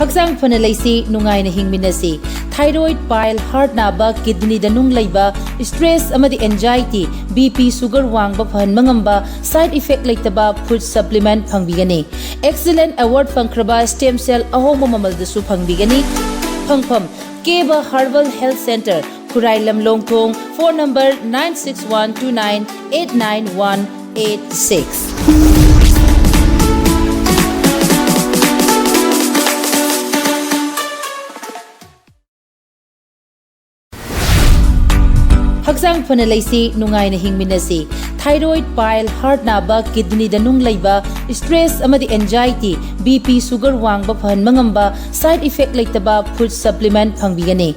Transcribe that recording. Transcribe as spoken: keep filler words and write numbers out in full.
ꯍꯛꯆꯥꯡ ꯐꯅ ꯂꯩꯁꯤ, ꯅꯨꯡꯉꯥꯏꯅ ꯍꯤꯡꯃꯤꯟꯅꯁꯤ꯫ Thyroid, pile, heart ꯅꯥꯕ, kidney ꯗ ꯅꯨꯡ ꯂꯩꯕ, stress ꯑꯃꯗꯤ anxiety, BP, sugar ꯋꯥꯡꯕ ꯐꯍꯟꯕ ꯉꯝꯕ, side effect ꯂꯩꯇꯕ food supplement ꯐꯪꯕꯤꯒꯅꯤ꯫ Excellent award ꯐꯪꯈ꯭ꯔꯕ stem cell ꯑꯍꯣꯡꯕ ꯃꯃꯜꯗꯁꯨ ꯐꯪꯕꯤꯒꯅꯤ꯫ ꯐꯪꯐꯝ: Keba Herbal Health Center, ꯈꯨꯔꯥꯏ ꯂꯝꯂꯣꯡ ꯊꯣꯡ, phone number nine six one two nine eight nine one eight six꯫ ꯍꯛꯆꯥꯡ ꯐꯅ ꯂꯩꯁꯤ, ꯅꯨꯡꯉꯥꯏꯅ ꯍꯤꯡꯃꯤꯟꯅꯁꯤ꯫ Thyroid, pile, heart ꯅꯥꯕ, kidney ꯗ ꯅꯨꯡ ꯂꯩꯕ, stress ꯑꯃꯗꯤ anxiety, BP, sugar ꯋꯥꯡꯕ ꯐꯍꯟꯕ ꯉꯝꯕ, side effect ꯂꯩꯇꯕ food supplement ꯐꯪꯕꯤꯒꯅꯤ꯫